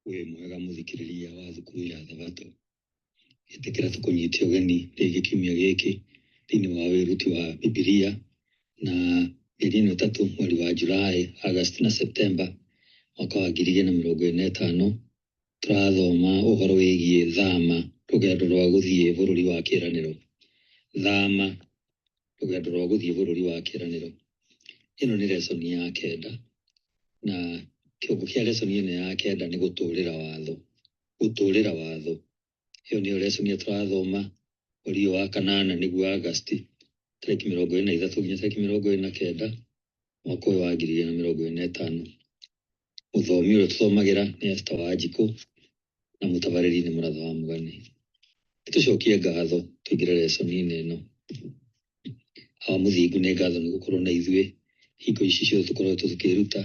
Wĩ mwega mũthikĩrĩria wa thukuru ya Thabatũ. Ĩtĩkĩra tũkũnyite ũgeni rĩngĩ kiumia gĩkĩ thĩinĩ wa wĩruti wa Bibilia na mĩeri ĩno ĩtatũ mweri wa Julai, Agosti na Septemba mwaka wa 2025 tũrathoma ũhoro wĩgiĩ thama rũgendo rwa gũthiĩ bũrũri wa kĩĩranĩro. Thama rũgendo rwa gũthiĩ bũrũri wa kĩĩranĩro. Ĩno nĩ lesson ya kenda na kĩongo kĩa lesson ĩno ya kenda nĩ gũtũrĩra watho. Gũtũrĩra watho. Ĩyo nĩyo lesson ĩrĩa tũrathoma mweri ũyũ wa kanana nĩguo Agosti tarĩki 23 nginya tarĩki 29 mwaka ũyũ wa 2025. Mũthomi ũrĩa tũthomagĩra nĩ Esther Wanjikũ na mũtabarĩri nĩ Mũratha wa Mũgani. Nĩtũcokie ngatho tũingĩre lesson-inĩ ĩno. Awa Mũthingu, nĩ ngatho nĩ gũkorwo na ithuĩ hingo ici ciothe tũkoretwo tũkĩruta.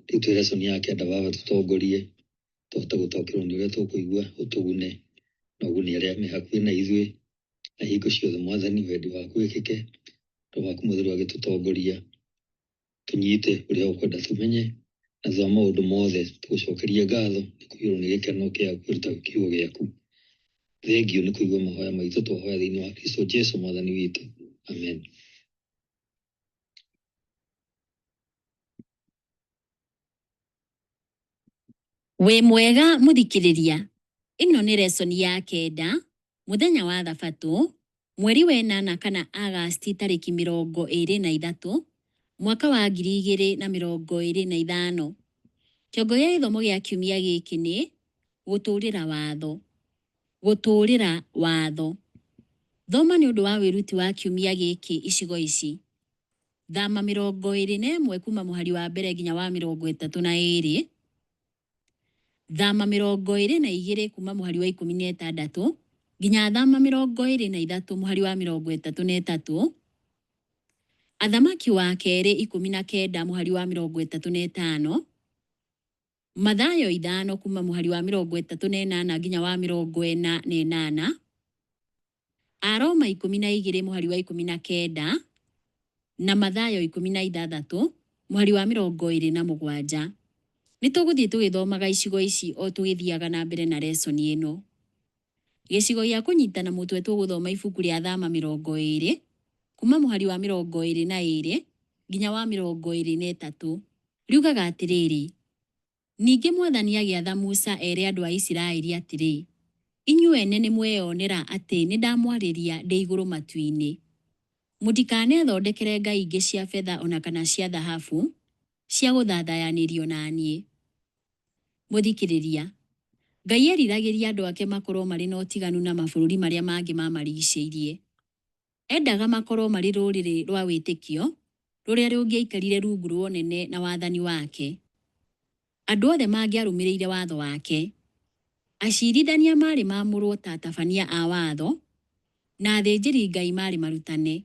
Rĩu twĩ lesson ya kenda, Baba, tũtongorie tũhote gũtaũkĩrwo nĩ ũrĩa tũkũigua, ũtũgune na ũgune arĩa me hakuhĩ na ithuĩ, na hingo ciothe Mwathani wendi waku wĩkĩke, Roho waku Mũtheru agĩtũtongoria tũnyite ũrĩa ũkwenda tũmenye, na thutha wa maũndũ mothe tũgũcokerie ngatho nĩ kũiyũrwo nĩ gĩkeno kĩa kwĩruta kiugo gĩaku. Thengiũ nĩ kũigua mahoya maitũ twahoya thĩinĩ wa Kristo Jesu Mwathani witũ. Amen. Wĩ mwega mũthikĩrĩria, ĩno nĩ lesson ya kenda, mũthenya wa thabatũ, mweri wa ĩnana kana Agasti tarĩki 23, mwaka wa 2025. Kĩongo gĩa gĩthomo gĩa kiumia gĩkĩ nĩ, gũtũrĩra watho. Gũtũrĩra watho. Thoma nĩ ũndũ wa wĩruti wa kiumia gĩkĩ icigo ici. Thama 21 kuma mũhari wa mbere nginya wa 32. Thama 22 kuma mũhari wa 16 nginya Thama 23 mũhari wa 33. Athamaki wa kerĩ 19 mũhari wa 35. Mathayo 5 kuma mũhari wa 38 nginya wa 48. Aroma 12 mũhari wa 19 na Mathayo 16 mũhari wa 27. Nĩ tũgũthiĩ tũgĩthomaga icigo ici o tũgĩthiaga na mbere na lesson ĩno. Gĩcigo gĩa kũnyitana mũtwe tũgũthoma ibuku rĩa Thama 20 kuma mũhari wa 22 nginya wa 23. Riugaga atĩrĩrĩ, Ningĩ Mwathani agĩatha Musa ere andũ a Isiraeli atĩrĩ, Inyuĩ ene nĩmweyonera atĩ nĩndamwarĩria ndĩ igũrũ matu-inĩ. Mũtikanethondekere ngai ingĩ cia betha o na kana cia thahabu cia gũthathayanĩrio na niĩ. Mũthikĩrĩria, Ngai eriragĩria andũ ake makorũo marĩ na ũtiganu na mabũrũri marĩa mangĩ mamarigicĩirie. Endaga makorũo marĩ rũrĩrĩ rwa wĩtĩkio rũrĩa rũngĩaikarire rungu rwa ũnene na wathani wake. Andũ othe mangĩarũmĩrĩire watho wake. Aciirithania maarĩ maamũrũo ta atabania a watho, na athĩnjĩri-Ngai maarĩ marutane.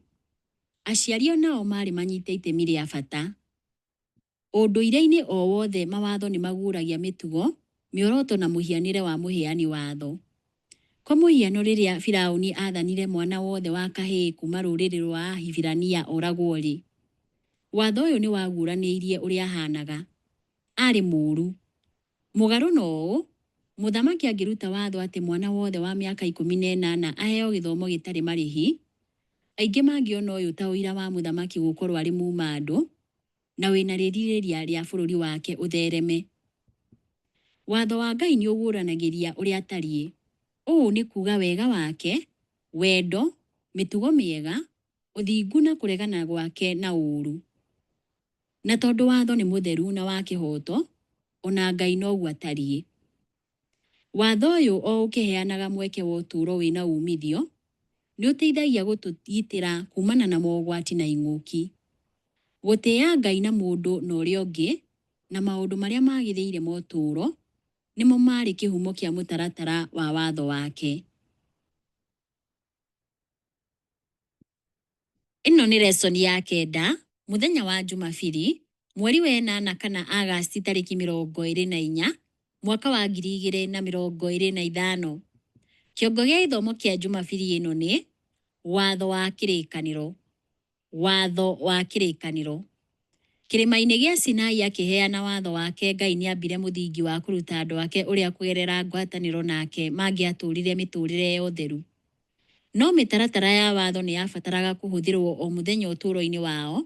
Aciari o nao maarĩ manyite itemi rĩa bata. Ũndũire-inĩ o wothe mawatho nĩ maguũragia mĩtugo, mĩoroto na mũhianĩre wa mũheani watho. Kwa mũhiano rĩrĩa Firauni aathanire mwana wothe wa kahĩĩ kuuma rũrĩrĩ rwa Ahibirania oragwo-rĩ, watho ũyũ nĩ waguũranĩirie ũrĩa ahaanaga. Aarĩ mũũru. Mũgarũ na ũũ, mũthamaki angĩruta watho atĩ mwana wothe wa mĩaka 18 aheo gĩthomo gĩtarĩ marĩhi, aingĩ mangĩona ũyũ ta ũira wa mũthamaki gũkorũo arĩ muuma-andũ na wĩna rĩrirĩria rĩa bũrũri wake ũthereme. Watho wa Ngai nĩ ũguũranagĩria ũrĩa atariĩ. Ũũ nĩ kuuga wega wake, wendo, mĩtugo mĩega, ũthingu na kũregana gwake na ũũru. Na tondũ watho nĩ mũtheru na wa kĩhooto, o na Ngai noguo atariĩ. Watho ũyũ o ũkĩheanaga mweke wa ũtũũro wĩna uumithio, nĩ ũteithagia gũtũgitĩra kuumana na mogwati na ing'ũki. Gũtĩĩa Ngai na mũndũ na ũrĩa ũngĩ na maũndũ marĩa magĩrĩire ma ũtũũro nĩmo maarĩ kĩhumo kĩa mũtaratara wa watho wake. Ĩno nĩ lesson ya kenda, mũthenya wa Jumabiri, mweri wa ĩnana kana Agasti tarĩki 24, mwaka wa 2025. Kĩongo gĩa gĩthomo kĩa Jumabiri ĩno nĩ, Watho wa Kĩrĩkanĩro. Watho wa Kĩrĩkanĩro. Kĩrĩma-inĩ gĩa Sinai akĩheana watho wake Ngai nĩambire mũthingi wa kũruta andũ ake ũrĩa kũgerera ngwatanĩro nake mangĩatũũrire mĩtũũrĩre ya ũtheru. No mĩtaratara ya watho nĩyabataraga kũhũthĩrwo o mũthenya ũtũũro-inĩ wao,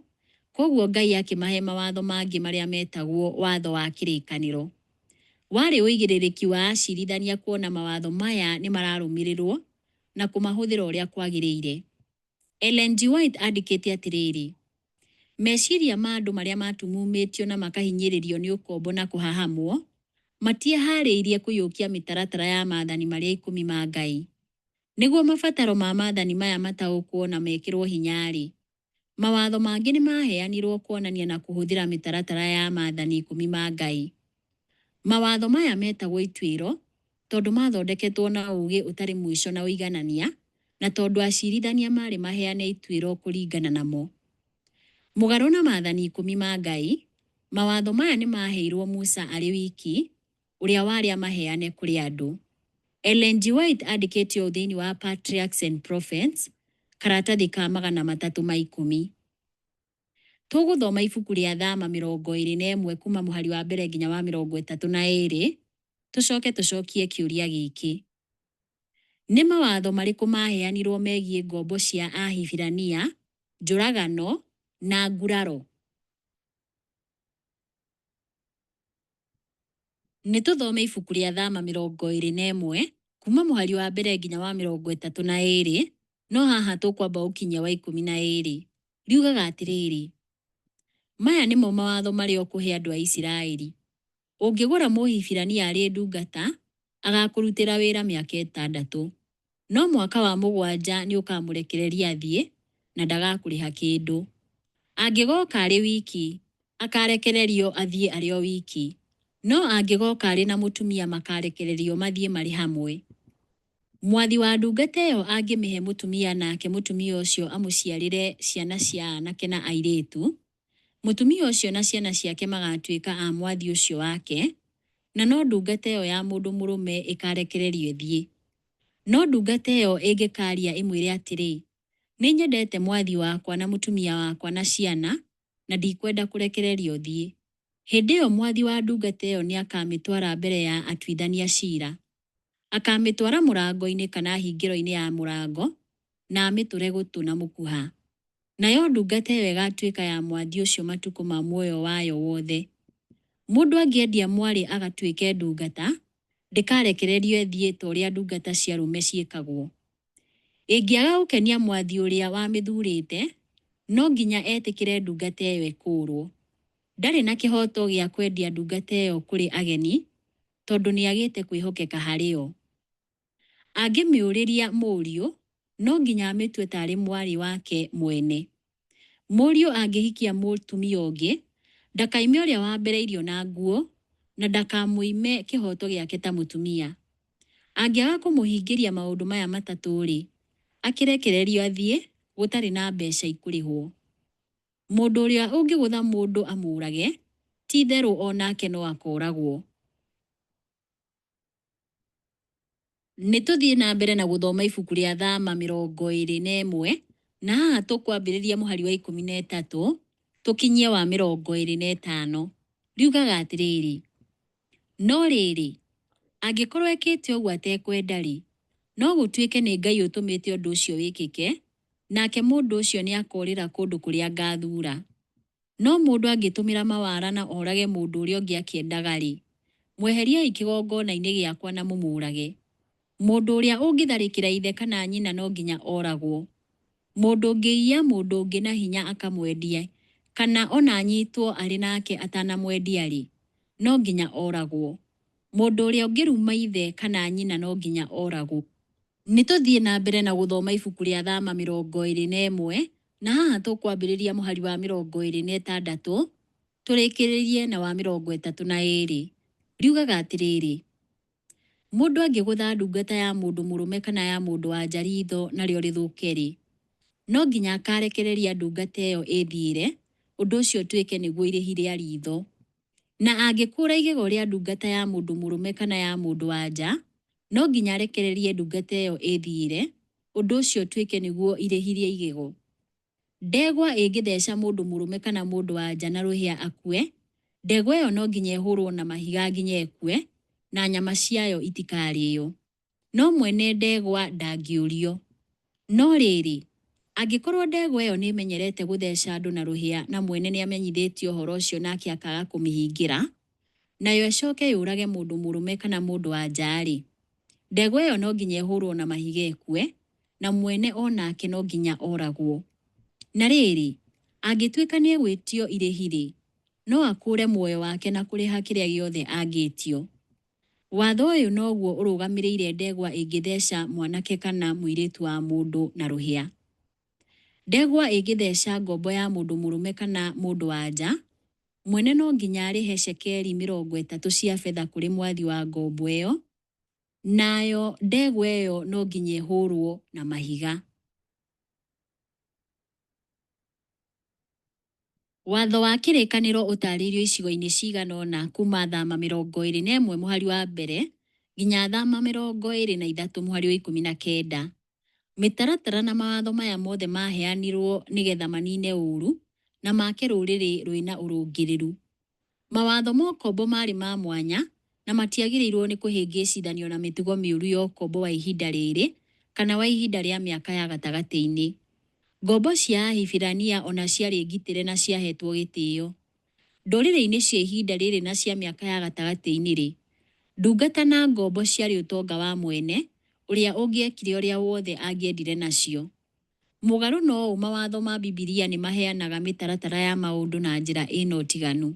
kwoguo Ngai akĩmahe mawatho mangĩ marĩa metagwo watho wa kĩrĩkanĩro. Warĩ ũigĩrĩrĩki wa acirithania kuona mawatho maya nĩmararũmĩrĩrwo na kũmahũthĩra ũrĩa kwagĩrĩire. Ellen G. White andĩkĩte atĩrĩrĩ, Meciria ma andũ marĩa matumumĩtio na makahinyĩrĩrio nĩ ũkombo na kũhahamwo, matieharĩirie kũiyũkia mĩtaratara ya maathani marĩa ikũmi ma Ngai. Nĩguo mabataro ma maathani maya mataũkwo na mekĩrwo hinya-rĩ, mawatho mangĩ nĩmaheanirwo kuonania na kũhũthĩra mĩtaratara ya maathani ikũmi ma Ngai. Mawatho maya metagwo ituĩro tondũ mathondeketwo na ũũgĩ ũtarĩ mũico na ũiganania, na tondũ acirithania maarĩ maheane ituĩro kũringana namo. Mũgarũ na maathani ikũmi ma Ngai, mawatho maya nĩmaheirwo Musa arĩ wiki, ũrĩa warĩ amaheane kũrĩ andũ. Ellen G. White andĩkĩte ũũ thĩinĩ wa Patriarchs and Prophets, karatathi ka 310. Tũgũthoma ibuku rĩa Thama 21 kuma mũhari wa mbere nginya wa 32, tũcoke tũcokie kĩũria gĩkĩ. Nĩ mawatho marĩkũ maaheanirwo megiĩ ngombo cia Ahibirania, njũragano, na nguraro? Nĩ tũthome ibuku rĩa Thama 21 kuma mũhari wa mbere nginya wa 32, no haha tũkwamba gũkinyia wa 12. Riugaga atĩrĩrĩ, Maya nĩmo mawatho marĩa ũkũhe andũ a Isiraeli. Ũngĩgũra Mũhibirania arĩ ndungata, agaakũrutĩra wĩra mĩaka ĩtandatũ. No mwaka wa mũgwanja nĩũkamũrekereria athiĩ, na ndagakũrĩha kĩndũ. Angĩgooka arĩ wiki, akaarekererio athiĩ arĩ o wiki. No angĩgooka arĩ na mũtumia makaarekererio mathiĩ marĩ hamwe. Mwathi wa ndungata ĩyo angĩmĩhe mũtumia nake mũtumia ũcio amũciarĩre ciana cia aanake na airĩtu, mũtumia ũcio na ciana ciake magaatuĩka a mwathi ũcio wake, na no ndungata ĩyo ya mũndũ mũrũme ĩkaarekererio ĩthiĩ. No ndungata ĩyo ĩngĩkaaria ĩmwĩre atĩrĩ, 'Nĩnyendete mwathi wakwa na mũtumia wakwa na ciana, na ndikwenda kũrekererio thiĩ,' hĩndĩ ĩyo mwathi wa ndungata ĩyo nĩakamĩtwara mbere ya atuithania ciira. Akaamĩtwara mũrango-inĩ kana hingĩro-inĩ ya mũrango, na amĩtũre gũtũ na mũkuha. Nayo ndungata ĩyo ĩgaatuĩka ya mwathi ũcio matukũ ma muoyo wayo wothe. Mũndũ angĩendia mwarĩ agatuĩke ndungata, ndĩkarekererio ĩthiĩ ta ũrĩa ndungata cia arũme ciĩkagwo. Ĩngĩaga gũkenia mwathi ũrĩa wamĩthuurĩte, no nginya etĩkĩre ndungata ĩyo ĩkũũrwo. Ndarĩ na kĩhooto gĩa kwendia ndungata ĩyo kũrĩ ageni, tondũ nĩagĩte kwĩhokeka harĩ yo. Angĩmĩũrĩria mũriũ, no nginya amĩtue taarĩ mwarĩ wake mwene. Mũriũ angĩhikia mũtumia ũngĩ, ndakaime ũrĩa wa mbere irio na nguo, na ndakamũime kĩhooto gĩake ta mũtumia. Angĩaga kũmũhingĩria maũndũ maya matatũ-rĩ, akĩrekererio athiĩ, gũtarĩ na mbeeca ikũrĩhwo. Mũndũ ũrĩa ũngĩgũtha mũndũ amũũrage, ti-itherũ o nake no akooragwo. Nĩ tũthiĩ na mbere na gũthoma ibuku rĩa Thama 21, na haha tũkwambĩrĩria mũhari wa 13 tũkinyie wa 25. Riugaga atĩrĩrĩ, No rĩrĩ, angĩkorwo ekĩte ũguo atekwenda-rĩ, no gũtuĩke nĩ Ngai ũtũmĩte ũndũ ũcio wĩkĩke, nake mũndũ ũcio nĩakoorĩra kũndũ kũrĩa ngaathuura. No mũndũ angĩtũmĩra mawara na orage mũndũ ũrĩa ũngĩ akĩendaga-rĩ, mweheriei kĩgongona-inĩ gĩakwa na mũmũũrage. Mũndũ ũrĩa ũngĩtharĩkĩra ithe kana nyina no nginya oragwo. Mũndũ ũngĩiya mũndũ ũngĩ na hinya akamwendie, kana o na anyiitwo arĩ nake atanamwendia-rĩ, no nginya oragwo. Mũndũ ũrĩa ũngĩruma ithe kana nyina no nginya oragwo. Nĩ tũthiĩ na mbere na gũthoma ibuku rĩa Thama 21, na haha tũkwambĩrĩria mũhari wa 26 tũrĩkĩrĩrie na wa 32. Riugaga atĩrĩrĩ, Mũndũ angĩgũtha ndungata ya mũndũ mũrũme kana ya mũndũ-wa-nja riitho narĩo rĩthũke-rĩ, no nginya akaarekereria ndungata ĩyo ĩĩthiĩre, ũndũ ũcio ũtuĩke nĩguo irĩhi rĩa riitho. Na angĩkũũra igego rĩa ndungata ya mũndũ mũrũme kana ya mũndũ-wa-nja, no nginya arekererie ndungata ĩyo ĩĩthiĩre, ũndũ ũcio ũtuĩke nĩguo irĩhi rĩa igego. Ndegwa ĩngĩtheeca mũndũ mũrũme kana mũndũ-wa-nja na rũhĩa akue, ndegwa ĩyo no nginya ĩhũũrwo na mahiga nginya ĩkue, na nyama ciayo itikarĩĩo. No mwene ndegwa ndangĩũrio. No rĩrĩ, angĩkorwo ndegwa ĩyo nĩĩmenyerete gũtheeca andũ na rũhĩa na mwene nĩamenyithĩtio ũhoro ũcio nake akaaga kũmĩhingĩra, nayo ĩcooke yũrage mũndũ mũrũme kana mũndũ-wa-nja-rĩ, ndegwa ĩyo no nginya ĩhũũrwo na mahiga ĩkue, na mwene o nake no nginya ooragwo. Na rĩrĩ, angĩtuĩka nĩegwĩtio irĩhi-rĩ, no akũũre muoyo wake na kũrĩha kĩrĩa gĩothe angĩĩtio. Watho ũyũ noguo ũrũgamĩrĩire ndegwa ĩngĩtheeca mwanake kana mũirĩtu wa mũndũ na rũhĩa. Ndegwa ĩngĩtheeca ngombo ya mũndũ mũrũme kana mũndũ-wa-nja, mwene no nginya arĩhe cekeri 30 cia betha kũrĩ mwathi wa ngombo ĩyo, nayo ndegwa ĩyo no nginya ĩhũũrwo na mahiga. Watho wa kĩrĩkanĩro ũtaarĩirio icigo-inĩ cigana ũna kuuma Thama 21 mũhari wa mbere nginya Thama 23 mũhari wa 19. Mĩtaratara na mawatho maya mothe maaheanirũo nĩgetha maniine ũũru na make rũrĩrĩ rwĩna ũrũngĩrĩru. Mawatho ma ũkombo maarĩ ma mwanya na matiagĩrĩirũo nĩ kũhĩngĩcithanio na mĩtugo mĩũru ya ũkombo wa ihinda rĩrĩ kana wa ihinda rĩa mĩaka ya gatagatĩ-inĩ. Ngombo cia Ahibirania o na ciarĩ ngitĩre na ciahetwo gĩtĩo. Ndũrĩrĩ-inĩ cia ihinda rĩrĩ na cia mĩaka ya gatagatĩ-inĩ-rĩ, ndungata na ngombo ciarĩ ũtonga wa mwene, ũrĩa ũngĩekire ũrĩa wothe angĩendire nacio. Mũgarũ na ũũ, mawatho ma Bibilia nĩ maheanaga mĩtaratara ya maũndũ na njĩra ĩna ũtiganu.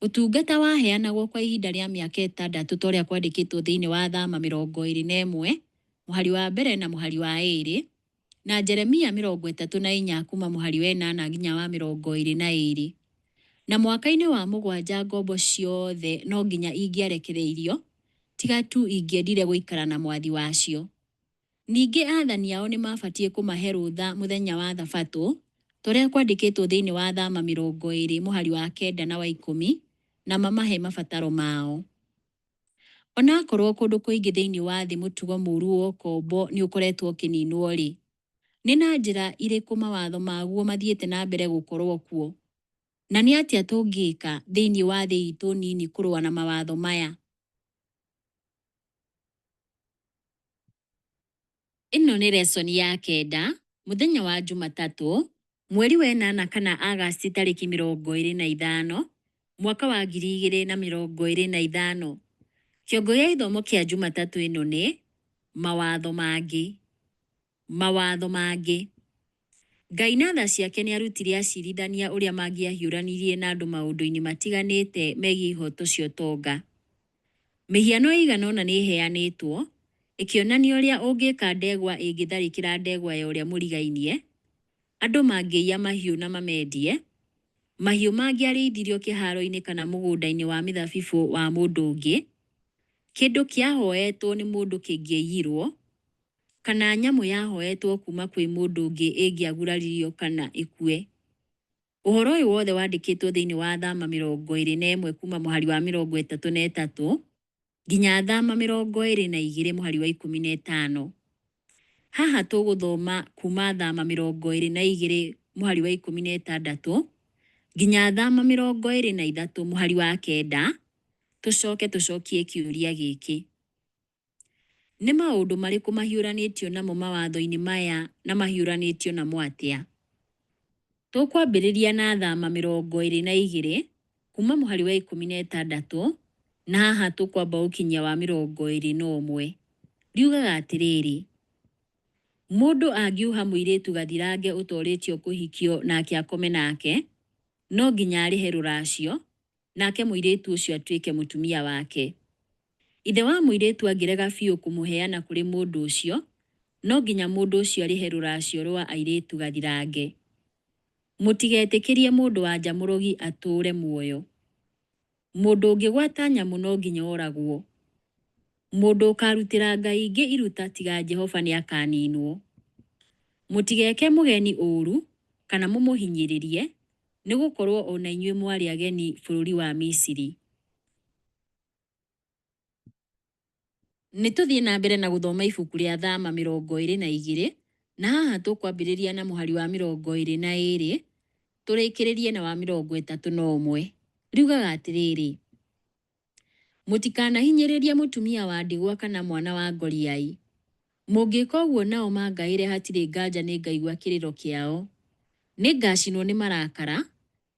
Ũtungata waheanagwo kwa ihinda rĩa mĩaka ĩtandatũ ta ũrĩa kwandĩkĩtwo thĩinĩ wa Thama 21 mũhari wa mbere na mũhari wa ĩĩrĩ, na Jeremia 34 kuuma mũhari wa ĩnana nginya wa 22. Na mwaka-inĩ wa mũgwanja ngombo ciothe no nginya ingĩarekereirio, tiga tu ingĩendire gũikara na mwathi wacio. Ningĩ aathani ao nĩ maabatiĩ kũmahe rũtha mũthenya wa Thabatũ, ta ũrĩa kwandĩkĩtwo thĩinĩ wa Thama 20 mũhari wa kenda na wa ikũmi, na mamahe mabataro mao. O na akorũo kũndũ kũingĩ thĩinĩ wa thĩ mũtugo mũũru wa ũkombo nĩ ũkoretwo ũkĩniinwo-rĩ, nĩ na njĩra irĩkũ mawatho maguo mathiĩte na mbere gũkorũo kuo? Na nĩ atĩa tũngĩka thĩinĩ wa thĩ itũ nini kũrũa na mawatho maya? Ĩno nĩ lesson ya kenda, mũthenya wa Njumatatũ, mweri wa ĩnana kana Agasti tarĩki 25, mwaka wa 2025. Kĩongo gĩa gĩthomo kĩa Njumatatũ ĩno nĩ, Mawatho mangĩ. Mawatho mangĩ. Ngai na tha ciake nĩ arutire acirithania ũrĩa mangĩahiũranirie na andũ maũndũ-inĩ matiganĩte megiĩ ihooto cia ũtonga. Mĩhiano ĩigana ũna nĩ ĩheanĩtwo, ĩkĩonania ũrĩa ũngĩka ndegwa ĩngĩtharĩkĩra ndegwa ya ũrĩa mũrigainie, andũ mangĩiya mahiũ na mamendie, mahiũ mangĩarĩithirio kĩhaaro-inĩ kana mũgũnda-inĩ wa mĩthabibũ wa mũndũ ũngĩ, kĩndũ kĩahoetwo nĩ mũndũ kĩngĩaiyirũo, kana nyamũ yahoetwo kuuma kwĩ mũndũ ũngĩ ĩngĩaguraririo kana ĩkue. Ũhoro ũyũ wothe wandĩkĩtwo thĩinĩ wa Thama 21 kuuma mũhari wa 33 nginya Thama 22 mũhari wa 15. Haha tũgũthoma kuuma Thama 22 mũhari wa 16 nginya Thama 23 mũhari wa kenda, tũcoke tũcokie kĩũria gĩkĩ. Nĩ maũndũ marĩkũ mahiũranĩtio namo mawatho-inĩ maya na mahiũranĩtio namo atĩa? Tũkwambĩrĩria na Thama 22 kuuma mũhari wa 16 na haha tũkwamba gũkinyia wa 21. Riugaga atĩrĩrĩ, Mũndũ angiuha mũirĩtu gathirange ũtorĩtio kũhikio nake akome nake, no nginya arĩhe rũracio, nake mũirĩtu ũcio atuĩke mũtumia wake. Ithe wa mũirĩtu angĩrega biũ kũmũheana kũrĩ mũndũ ũcio, no nginya mũndũ ũcio arĩhe rũracio rwa airĩtu gathirange. Mũtigetĩkĩrie mũndũ-wa-nja mũrogi atũũre muoyo. Mũndũ ũngĩgwata nyamũ no nginya oragwo. Mũndũ ũkaarutĩra ngai ingĩ iruta tiga Jehova nĩakaniinwo. Mũtigeke mũgeni ũũru kana mũmũhinyĩrĩrie, nĩgũkorwo o na inyuĩ mwarĩ ageni bũrũri wa Misiri. Nĩ tũthiĩ na mbere na gũthoma ibuku rĩa Thama 22, Na haha tũkwambĩrĩria na mũhari wa 22 tũrĩkĩrĩrie na wa 31. Riugaga atĩrĩrĩ, mũtikanahinyĩrĩrie mũtumia wa ndigwa kana mwana wa ngoriai. Mũngĩka ũguo nao mangaĩre hatirĩ nganja nĩngaigua kĩrĩro kĩao. Nĩngacinwo nĩ marakara,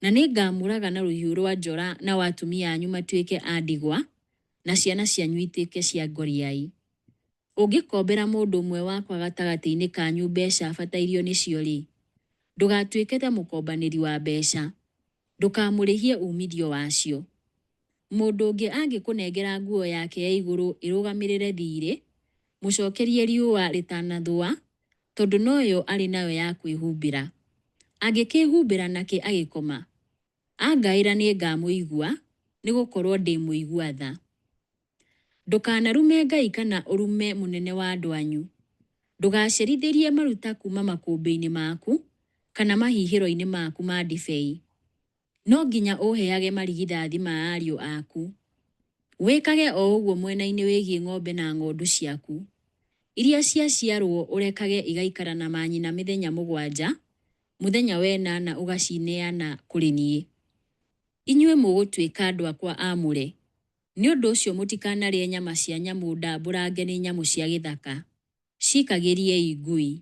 na nĩngamũraga na rũhiũ rwa njora nao atumia anyu matuĩke a ndigwa, na ciana cianyu ituĩke cia ngoriai. Ũngĩkombera mũndũ ũmwe wakwa gatagatĩ-inĩ kanyu mbeca abatairio nĩcio-rĩ, ndũgatuĩke ta mũkombanĩri wa mbeca, ndũkamũrĩhie uumithio wacio. Mũndũ ũngĩ angĩkũnengera nguo yake ya igũrũ ĩrũgamĩrĩre thiirĩ, mũcokerie riũa rĩtanathũa, tondũ noyo arĩ nayo ya kwĩhumbĩra. Angĩkĩĩhumbĩra nakĩ agĩkoma? Angaĩra nĩngamũigua, nĩgũkorwo ndĩ mũigua tha. Ndũkanarume Ngai kana ũrume mũnene wa andũ anyu. Ndũgacerithĩrie maruta kuuma makũmbĩ-inĩ maku, kana mahihĩro-inĩ maku ma ndibei. No nginya ũheage marigithathi ma ariũ aku. Wĩkage o ũguo mwena-inĩ wĩgiĩ ng'ombe na ng'ondu ciaku. Iria ciaciarũo ũrekage igaikara na manyina mĩthenya 7, mũthenya wa ĩnana ũgacineana kũrĩ niĩ. Inyuĩ mũgũtuĩka andũ akwa aamũre. Nĩ ũndũ ũcio mũtikanarĩe nyama cia nyamũ ndambũrange nĩ nyamũ cia gĩthaka. Ciikagĩriei ngui.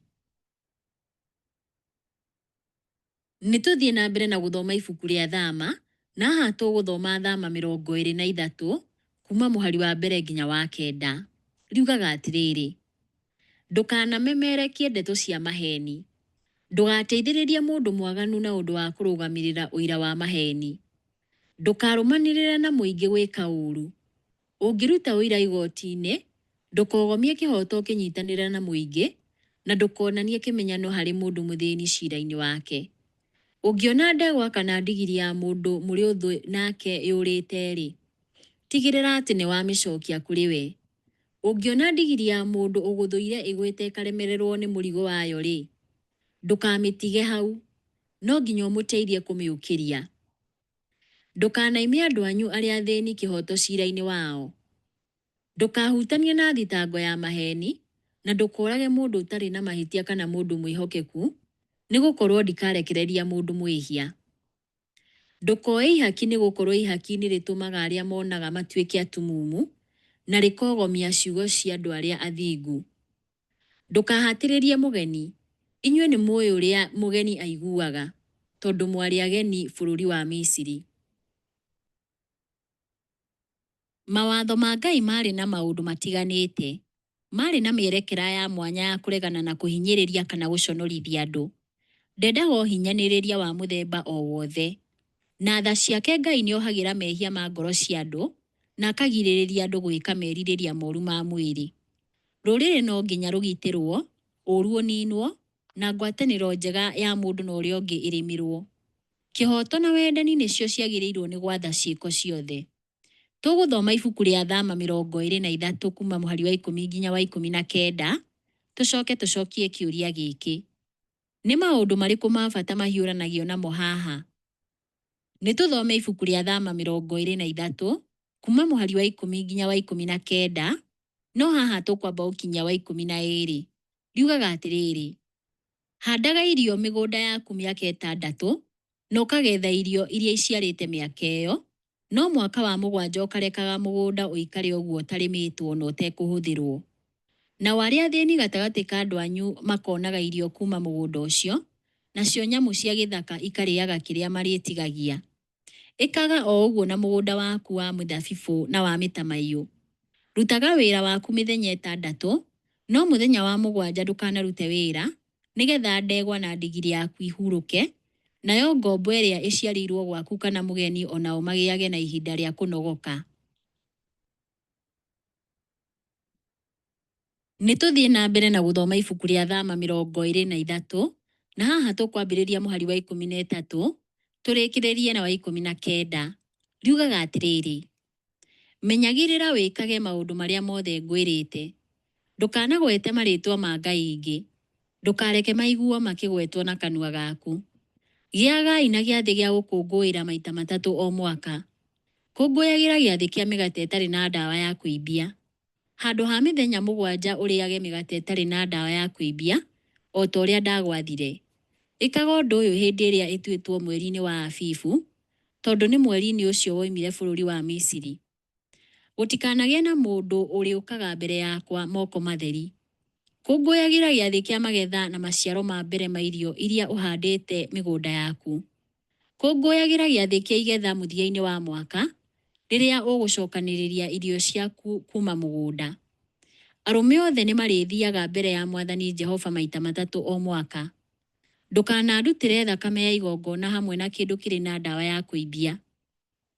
Nĩ tũthiĩ na mbere na gũthoma ibuku rĩa Thama, na haha tũgũthoma Thama 23, kuuma mũhari wa mbere nginya wa kenda. Riugaga atĩrĩrĩ, Ndũkanamemerekie ndeto cia maheeni. Ndũgateithĩrĩrie mũndũ mwaganu na ũndũ wa kũrũgamĩrĩra ũira wa maheeni. Ndũkarũmanĩrĩre na mũingĩ gwĩka ũũru. Ũngĩruta ũira igooti-inĩ, ndũkogomie kĩhooto ũkĩnyitanĩra na mũingĩ, na ndũkonanie kĩmenyano harĩ mũndũ mũthĩni ciira-inĩ wake. Ũngĩona ndegwa kana ndigiri ya mũndũ mũrĩ ũthũ nake yũrĩte-rĩ, tigĩrĩra atĩ nĩ wamĩcokia kũrĩ we. Ũngĩona ndigiri ya mũndũ ũgũthũire ĩgwĩte ĩkaremererũo nĩ mũrigo wayo-rĩ, ndũkamĩtige hau. No nginya ũmũteithie kũmĩũkĩria. Ndũkanaime andũ anyu arĩa athĩni kĩhooto ciira-inĩ wao. Ndũkahutanie na thitango ya maheeni, na ndũkoorage mũndũ ũtarĩ na mahĩtia kana mũndũ mwĩhokeku, nĩ gũkorũo ndikarekereria mũndũ mwĩhia. Ndũkoe ihaki nĩ gũkorũo ihaki nĩ rĩtũmaga arĩa monaga matuĩke atumumu, na rĩkogomia ciugo cia andũ arĩa athingu. Ndũkahatĩrĩrie mũgeni, inyuĩ nĩ mũĩ ũrĩa mũgeni aiguaga, tondũ mwarĩ ageni bũrũri wa Misiri. Mawatho ma Ngai maarĩ na maũndũ matiganĩte. Maarĩ na mĩerekera ya mwanya ya kũregana na kũhinyĩrĩria kana gũconorithia andũ. Ndendaga ũhinyanĩrĩria wa mũthemba o wothe. Na tha ciake Ngai nĩohagĩra mehia ma ngoro cia andũ na akagirĩrĩria andũ gwĩka merirĩria moru ma mwĩrĩ. Rũrĩrĩ no nginya rũgitĩrũo, ũũru ũninwo, na ngwatanĩro njega ya mũndũ na ũrĩa ũngĩ ĩrĩmĩrũo. Kĩhooto na wendani nĩcio ciagĩrĩirũo nĩ gwatha ciĩko ciothe. Tũgũthoma ibuku rĩa Thama 23 kuuma mũhari wa 10 nginya wa 19, tũcoke tũcokie kĩũria gĩkĩ, Nĩ maũndũ marĩkũ ma bata mahiũranagio namo haha? Nĩ tũthome ibuku rĩa Thama 23 kuuma mũhari wa 10 nginya wa 19, no haha tũkwamba gũkinyia wa 12. Riugaga atĩrĩrĩ, Handaga irio mĩgũnda yaku mĩaka ĩtandatũ, na ũkagetha irio iria iciarĩte mĩaka ĩyo, no mwaka wa mũgwanja ũkarekaga mũgũnda ũikare ũguo ũtarĩmĩtwo na ũtekũhũthĩrũo. Nao arĩa athĩni gatagatĩ ka andũ anyu makoonaga irio kuuma mũgũnda ũcio, nacio nyamũ cia gĩthaka ikarĩaga kĩrĩa marĩtigagia. Ĩkaga o ũguo na mũgũnda waku wa mĩthabibũ na wa mĩtamaiyũ. Rutaga wĩra waku mĩthenya ĩtandatũ, no mũthenya wa mũgwanja ndũkanarute wĩra, nĩgetha ndegwa na ndigiri yaku ihurũke, nayo ngombo ĩrĩa ĩciarĩirũo gwaku kana mũgeni o nao magĩage na ihinda rĩa kũnogoka. Nĩ tũthiĩ na mbere na gũthoma ibuku rĩa Thama 23, na haha tũkwambĩrĩria mũhari wa 13 tũrĩkĩrĩrie na wa 19. Riugaga atĩrĩrĩ, Menyagĩrĩra wĩkage maũndũ marĩa mothe ngwĩrĩte. Ndũkanagwete marĩĩtwa ma ngai ingĩ. Ndũkareke maiguo makĩgwetwo na kanua gaku. Gĩagai na gĩathĩ gĩa gũkũngũĩra maita matatũ o mwaka. Kũngũyagĩra gĩathĩ kĩa mĩgate ĩtarĩ na ndawa ya kũimbia. Handũ ha mĩthenya mũgwanja ũrĩage mĩgate ĩtarĩ na ndawa ya kũimbia, o ta ũrĩa ndagwathire. Ĩkaga ũndũ ũyũ hĩndĩ ĩrĩa ĩtuĩtwo mweri-inĩ wa Abibu, tondũ nĩ mweri-inĩ ũcio woimire bũrũri wa Misiri. Gũtikanagĩe na mũndũ ũrĩũkaga mbere yakwa moko matheri. Kũngũyagĩra Gĩathĩ kĩa Magetha na maciaro ma mbere ma irio iria ũhandĩte mĩgũnda yaku. Kũngũyagĩra Gĩathĩ kĩa Igetha mũthia-inĩ wa mwaka, rĩrĩa ũgũcokanĩrĩria irio ciaku kuuma mũgũnda. Arũme othe nĩ marĩthiaga mbere ya Mwathani Jehova maita matatũ o mwaka. Ndũkanandutĩre thakame ya igongona hamwe na kĩndũ kĩrĩ na ndawa ya kũimbia.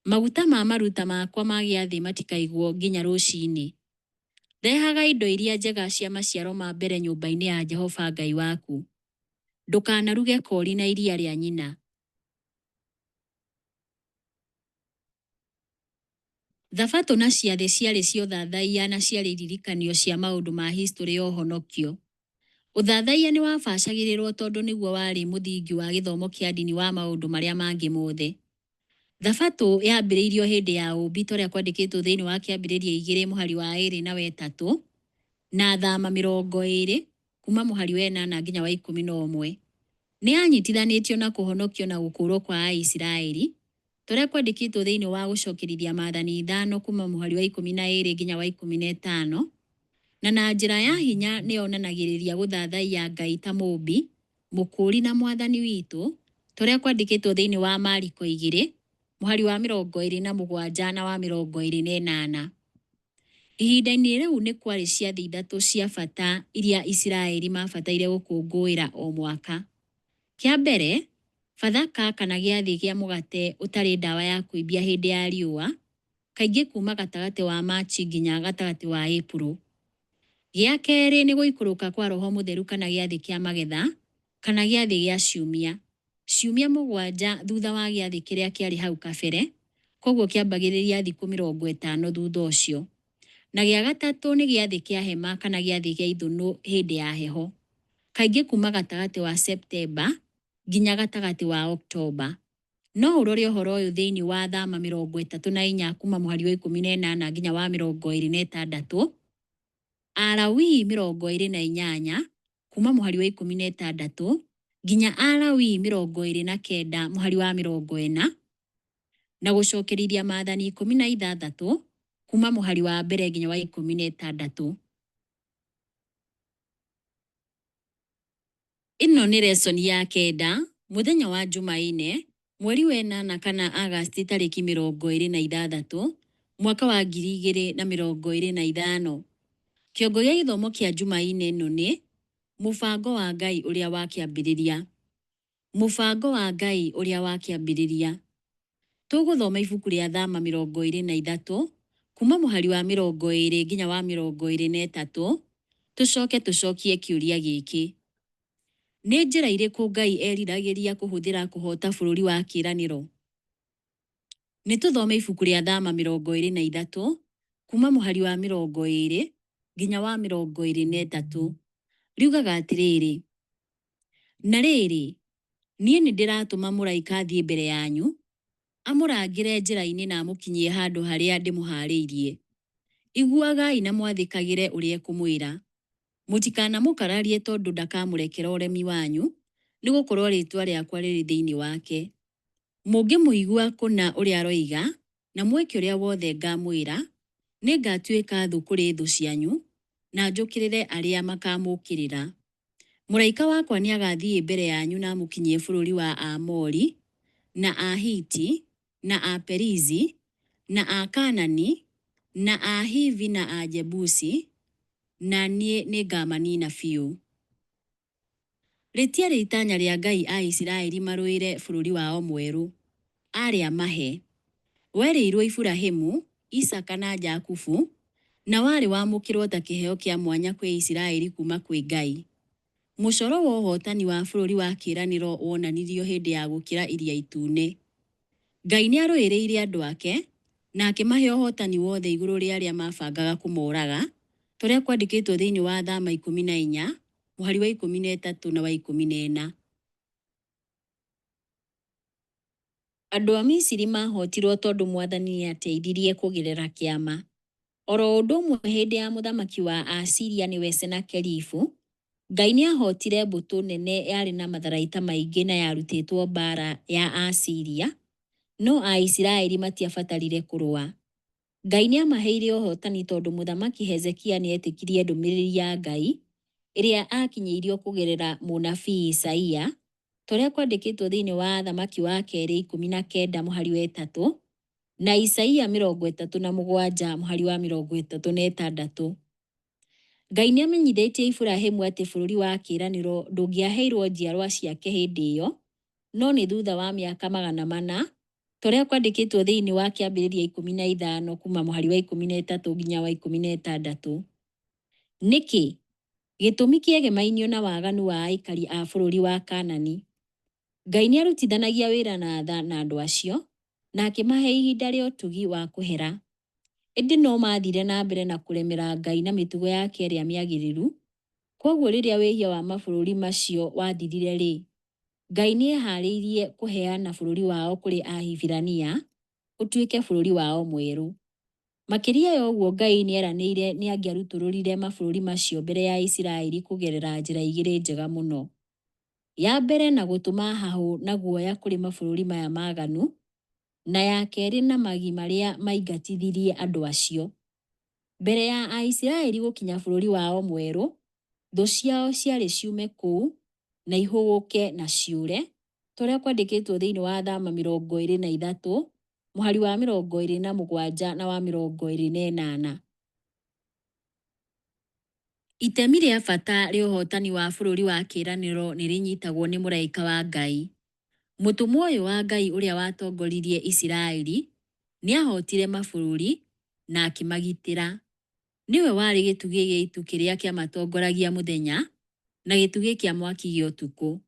Maguta ma maruta makwa ma gĩathĩ matikaigwo nginya rũcinĩ. Rehaga indo iria njega cia maciaro ma mbere nyũmba-inĩ ya Jehova Ngai waku. Ndũkanaruge koori na iria rĩa nyina. Thabatũ na ciathĩ ciarĩ cia ũthathaiya na ciarĩ iririkanio cia maũndũ ma historĩ ya ũhonokio. Ũthathaiya nĩ wabacagĩrĩrũo tondũ nĩguo warĩ mũthingi wa gĩthomo kĩa ndini wa maũndũ marĩa mangĩ mothe. Thabatũ yambĩrĩirio hĩndĩ ya ũũmbi ta ũrĩa kwandĩkĩtwo thĩinĩ wa Kĩambĩrĩria igĩrĩ mũhari wa ĩrĩ na wa ĩtatũ, na Thama 20 kuuma mũhari wa ĩnana nginya wa 11. Nĩ yanyitithanĩtio na kũhonokio na gũkũũrũo kwa Aisiraeli, ta ũrĩa kwandĩkĩtwo thĩinĩ wa Gũcokerithia Maathani ithano kuuma mũhari wa 12 nginya wa 15, na na njĩra ya hinya nĩ yonanagĩrĩria gũthathaiya Ngai ta Mũũmbi, Mũkũũri na Mwathani witũ, ta ũrĩa kwandĩkĩtwo thĩinĩ wa Mariko igĩrĩ, mũhari wa 27 na wa 28. Ihinda-inĩ rĩu nĩ kwarĩ ciathĩ ithatũ cia bata iria Isiraeli maabataire gũkũngũĩra o mwaka. Kĩa mbere, Bathaka kana gĩathĩ kĩa mũgate ũtarĩ ndawa ya kũimbia hĩndĩ ya riũa, kaingĩ kuuma gatagatĩ wa Machi nginya gatagatĩ wa Ĩpuro. Gĩa kerĩ nĩ gũikũrũka kwa Roho Mũtheru kana gĩathĩ kĩa magetha kana gĩathĩ gĩa ciumia, ciumia mũgwanja thutha wa gĩathĩ kĩrĩa kĩarĩ hau kabere, kwoguo kĩambagĩrĩria thikũ 50 thutha ũcio. Na gĩa gatatũ nĩ gĩathĩ kĩa hema kana gĩathĩ gĩa ithũnũ hĩndĩ ya heho, kaingĩ kuuma gatagatĩ wa Septemba nginya gatagatĩ wa Oktoba. No ũrore ũhoro ũyũ thĩinĩ wa Thama 34 kuuma mũhari wa 18 nginya wa 26, Alawii 28 kuuma mũhari wa 16 nginya Alawii 29 mũhari wa 40, na Gũcokerithia Maathani 16 kuuma mũhari wa mbere nginya wa 16. Ĩno nĩ resoni ya kenda, mũthenya wa Jumaine, mweri wa ĩnana kana Agasti tarĩki 26, mwaka wa 2025. Kĩongo gĩa gĩthomo kĩa Jumaine ĩno nĩ, Mũbango wa Ngai ũrĩa wa kĩambĩrĩria. Mũbango wa Ngai ũrĩa wa kĩambĩrĩria. Tũgũthoma ibuku rĩa Thama 23, kuuma mũhari wa 20 nginya wa 23, tũcoke tũcokie kĩũria gĩkĩ. Nĩ njĩra irĩkũ Ngai eriragĩria kũhũthĩra kũhoota bũrũri wa kĩĩranĩro? Nĩ tũthome ibuku rĩa Thama 23, kuuma mũhari wa 20 nginya wa 23. Riugaga atĩrĩrĩ, Na rĩrĩ, niĩ nĩndĩratũma mũraika athiĩ mbere yanyu, amũrangĩre njĩra-inĩ na amũkinyie handũ harĩa ndĩmũhaarĩirie. Iguagai na mwathĩkagĩre ũrĩa ekũmwĩra. Mũtikanamũkararie tondũ ndakamũrekera ũremi wanyu, nĩ gũkorũo rĩĩtwa rĩakwa rĩrĩ thĩinĩ wake. Mũngĩmũigua kũna ũrĩa aroiga, na mwĩke ũrĩa wothe ngaamwĩra, nĩngatuĩka thũ kũrĩ thũ cianyu, na njũkĩrĩre arĩa makaamũũkĩrĩra. Mũraika wakwa nĩagathiĩ mbere yanyu na amũkinyie bũrũri wa Aamori, na Ahiti, na Aperizi, na Akaanani, na Ahivi na Ajebusi, na niĩ nĩngamaniina biũ. Rĩtiarĩ itanya rĩa Ngai a Isiraeli marũĩre bũrũri wao mwerũ. Aarĩ amahe. Werĩirwo Iburahimu, Isaaka na Jakubu, na warĩ wamũkĩrwo ta kĩheo kĩa mwanya kwĩ Isiraeli kuuma kwĩ Ngai. Mũcoro wa ũhotani wa bũrũri wa kĩĩranĩro wonanirio hĩndĩ ya gũkĩra Iria Itune. Ngai nĩarũĩrĩire andũ ake na akĩmahe ũhotani wothe igũrũ rĩa arĩa mabangaga kũmoraga, ta ũrĩa kwandĩkĩtwo thĩinĩ wa Thama 14, mũhari wa 13 na wa 14. Andũ a Misiri maahotirwo tondũ Mwathani nĩateithirie kũgerera kĩama. Oro ũndũ ũmwe hĩndĩ ya mũthamaki wa Aasiria nĩwe Senakeribu, Ngai nĩ aahootire mbũtũ nene yarĩ na matharaita maingĩ na yarutĩtwo mbaara ya Aasiria, no Aisiraeli matiabatarire kũrũa. Ngai nĩ aamaheire ũhootani tondũ Mũthamaki Hezekia nĩ eetĩkirie ndũmĩrĩri ya Ngai ĩrĩa aakinyĩirio kũgerera mũnabii Isaia, ta ũrĩa kwandĩkĩtwo thĩinĩ wa Athamaki wa Kerĩ 19 mũhari wa 3 na Isaia 37 mũhari wa 36. Ngai nĩ amenyithĩtie Iburahimu atĩ Bũrũri wa Kĩĩranĩro ndũngĩaheirũo njiarũa ciake hĩndĩ ĩyo, no nĩ thutha wa mĩaka 400, ta ũrĩa kwandĩkĩtwo thĩinĩ wa Kĩambĩrĩria 15 kuuma mũhari wa 13 nginya wa 16. Nĩkĩ? Gĩtũmi kĩegemainie na waganu wa aikari a bũrũri wa Kaanani. Ngai nĩ arutithanagia wĩra na tha na andũ acio, na akĩmahe ihinda rĩa ũtugi wa kũhera. Ĩndĩ no maathire na mbere na kũremera Ngai na mĩtugo yake ĩrĩa mĩagĩrĩru. Kwoguo rĩrĩa wĩhia wa mabũrũri macio wathirire-rĩ, Ngai nĩ eehaarĩirie kũheana bũrũri wao kũrĩ Ahibirania ũtuĩke bũrũri wao mwerũ. Makĩria ya ũguo Ngai nĩ eeranĩire nĩ angĩarutũrũrire mabũrũri macio mbere ya Isiraeli kũgerera njĩra igĩrĩ njega mũno. Ya mbere na gũtũma hahũ na guoya kũrĩ mabũrũri maya maaganu, na ya kerĩ na magi marĩa maingatithirie andũ acio. Mbere ya Aisiraeli gũkinya bũrũri wao mwerũ, thũ ciao ciarĩ ciume kũu na ihũgũke na ciũre, ta ũrĩa kwandĩkĩtwo thĩinĩ wa Thama 23, mũhari wa 27 na wa 28. Itemi rĩa bata rĩa ũhootani wa Bũrũri wa Kĩĩranĩro nĩ rĩnyitagwo nĩ mũraika wa Ngai. Mũtũmwo ũyũ wa Ngai ũrĩa watongoririe Isiraeli nĩ aahootire mabũrũri na akĩmagitĩra. Nĩwe warĩ gĩtugĩ gĩa itu kĩrĩa kĩamatongoragia mũthenya na gĩtugĩ kĩa mwaki gĩa ũtukũ.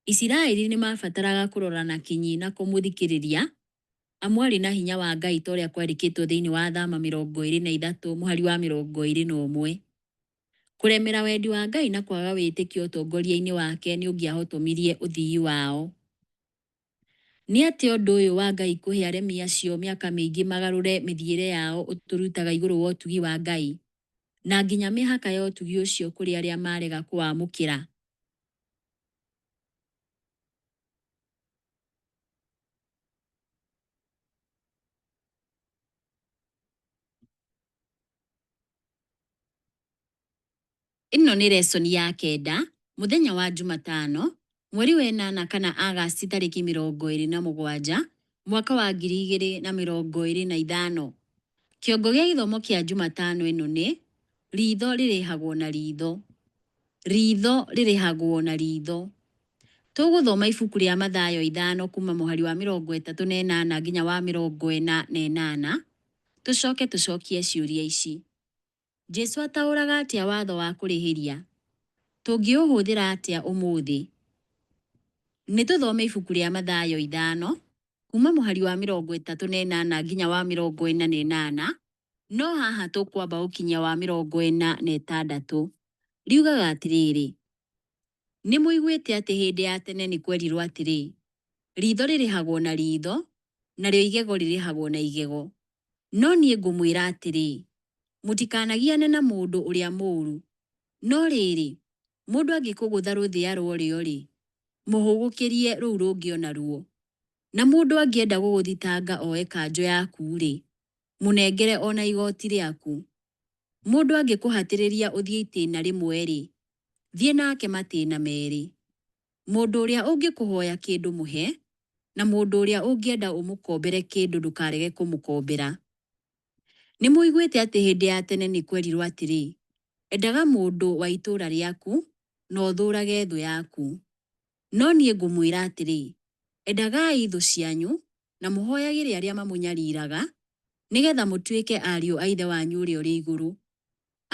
Isiraeli nĩ maabataraga kũrora na kinyi na kũmũthikĩrĩria, amu aarĩ na hinya wa Ngai ta ũrĩa kwandĩkĩtwo thĩinĩ wa Thama 23 mũhari wa 21. Kũremera wendi wa Ngai na kwaga wĩtĩkio ũtongoria-inĩ wake nĩ ũngĩahotomirie ũthii wao. Nĩ atĩa ũndũ ũyũ wa Ngai kũhe aremi acio mĩaka mĩingĩ magarũre mĩthiĩre yao ũtũrutaga igũrũ wa ũtugi wa Ngai, na nginya mĩhaka ya ũtugi ũcio kũrĩ arĩa marega kũwamũkĩra? Ĩno nĩ resoni ya kenda, mũthenya wa Njumatano, mweri wa ĩnana kana Agasti tarĩki 27, mwaka wa 2025. Kĩongo gĩa gĩthomo kĩa Njumatano ĩno nĩ, Riitho rĩrĩhagwo na riitho. Riitho rĩrĩhagwo na riitho. Tũgũthoma ibuku rĩa Mathayo 5 kuma mũhari wa 38 nginya wa 48, tũcoke tũcokie ciũria ici. Jesu ataũraga atĩa watho wa kũrĩhĩria? Tũngĩũhũthĩra atĩa ũmũthĩ? Nĩ tũthome ibuku rĩa Mathayo 5 kuma mũhari wa 38 nginya wa 48, no haha tũkwamba gũkinyia wa 46. Riugaga atĩrĩrĩ, nĩ mũiguĩte atĩ hĩndĩ ya tene nĩ kwerirwo atĩrĩ, riitho rĩrĩhagwo na riitho, narĩo igego rĩrĩhagwo na igego. No niĩ ngũmwĩra atĩrĩ, mũtikanagiane na mũndũ ũrĩa mũũru. No rĩrĩ, mũndũ angĩkũgũtha rũthĩa rwa ũrĩo-rĩ, mũhũgũkĩrie rũu rũngĩ o naruo. Na mũndũ angĩenda gũgũthitanga oe kanjũ yaku-rĩ, mũnengere o na igooti rĩaku. Mũndũ angĩkũhatĩrĩria ũthiĩ itĩĩna rĩmwe-rĩ, thiĩ nake matĩĩna merĩ. Mũndũ ũrĩa ũngĩkũhoya kĩndũ mũhe, na mũndũ ũrĩa ũngĩenda ũmũkombere kĩndũ ndũkarege kũmũkombera. Nĩ mũiguĩte atĩ hĩndĩ ya tene nĩ kwerirwo atĩrĩ, 'Endaga mũndũ wa itũũra rĩaku, na ũthũũrage thũ yaku. No niĩ ngũmwĩra atĩrĩ, endagai thũ cianyu, na mũhoyagĩre arĩa mamũnyariraga, nĩgetha mũtuĩke ariũ a Ithe wanyu ũrĩa ũrĩ igũrũ.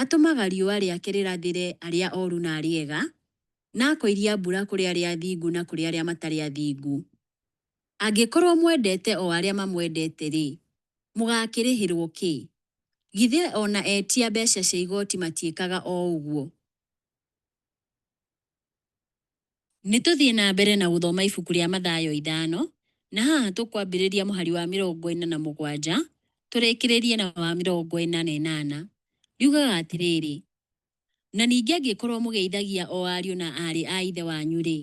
Atũmaga riũa rĩake rĩrathĩre arĩa oru na arĩa ega, na akoiria mbura kũrĩ arĩa athingu na kũrĩ arĩa matarĩ athingu. Angĩkorwo mwendete o arĩa mamwendete-rĩ, mũgaakĩrĩhĩrwo kĩ? Githĩ o na etia mbeca cia igooti matiĩkaga o ũguo? Nĩ tũthiĩ na mbere na gũthoma ibuku rĩa Mathayo 5, na haha tũkwambĩrĩria mũhari wa 47 tũrĩkĩrĩrie na wa 48. Riugaga atĩrĩrĩ, Na ningĩ angĩkorũo mũgeithagia o ariũ na aarĩ a Ithe wanyu-rĩ,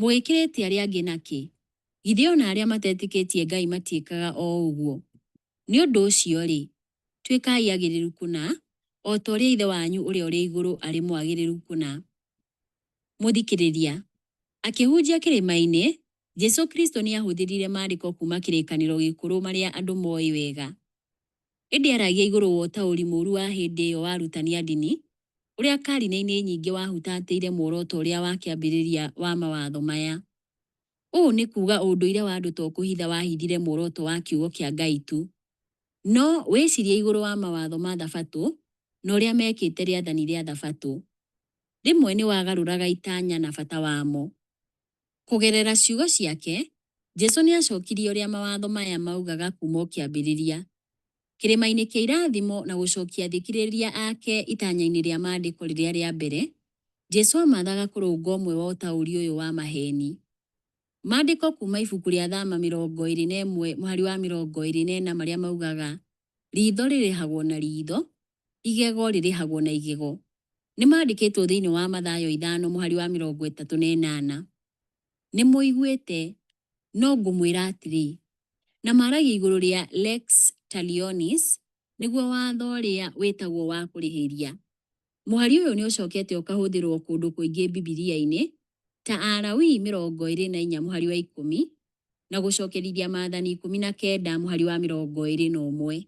mũgĩkĩrĩte arĩa angĩ na kĩ? Githĩ o na arĩa matetĩkĩtie Ngai matiĩkaga o ũguo? Nĩ ũndũ ũcio-rĩ, tuĩkai agĩrĩru kũna, o ta ũrĩa Ithe wanyu ũrĩa ũrĩ igũrũ arĩ mwagĩrĩru kũna. Mũthikĩrĩria. Akĩhunjia kĩrĩma-inĩ, Jesu Kristo nĩ aahũthĩrire maandĩko kuuma Kĩrĩkanĩro Gĩkũrũ marĩa andũ mooĩ wega. Ĩndĩ aaragia igũrũ wa ũtaũri mũũru wa hĩndĩ ĩyo wa arutani a ndini, ũrĩa karine-inĩ nyingĩ wahutatĩire muoroto ũrĩa wa kĩambĩrĩria wa mawatho maya. Ũũ nĩ kuuga ũndũire wa andũ to kũhitha wahithire muoroto wa Kiugo kĩa Ngai tu. No, wĩcirie igũrũ wa mawatho ma Thabatũ na ũrĩa mekĩte rĩathani rĩa Thabatũ. Rĩmwe nĩ wagarũraga itanya na bata wamo. Kũgerera ciugo ciake, Jesu nĩ acokirie ũrĩa mawatho maya maugaga kuuma o kĩambĩrĩria. Kĩrĩma-inĩ kĩa irathimo na gũcokia athikĩrĩria ake itanya-inĩ rĩa maandĩko rĩrĩa rĩa mbere, Jesu amathaga kũrũnga ũmwe wa ũtaũri ũyũ wa maheeni. Maandĩko kuuma ibuku rĩa Thama 21 mũhari wa 24 marĩa maugaga, Riitho rĩrĩhagwo na riitho, igego rĩrĩhagwo na igego, nĩ mandĩkĩtwo thĩinĩ wa Mathayo 5 mũhari wa 38. Nĩ mũiguĩte, no ngũmwĩra atĩrĩ. Na maragia igũrũ rĩa lex talionis, nĩguo watho ũrĩa wĩtagwo wa kũrĩhĩria. Mũhari ũyũ nĩ ũcokete ũkahũthĩrũo kũndũ kũingĩ Bibilia-inĩ, ta Alawii 24 mũhari wa 10 na Gũcokerithia Maathani 19 mũhari wa 21.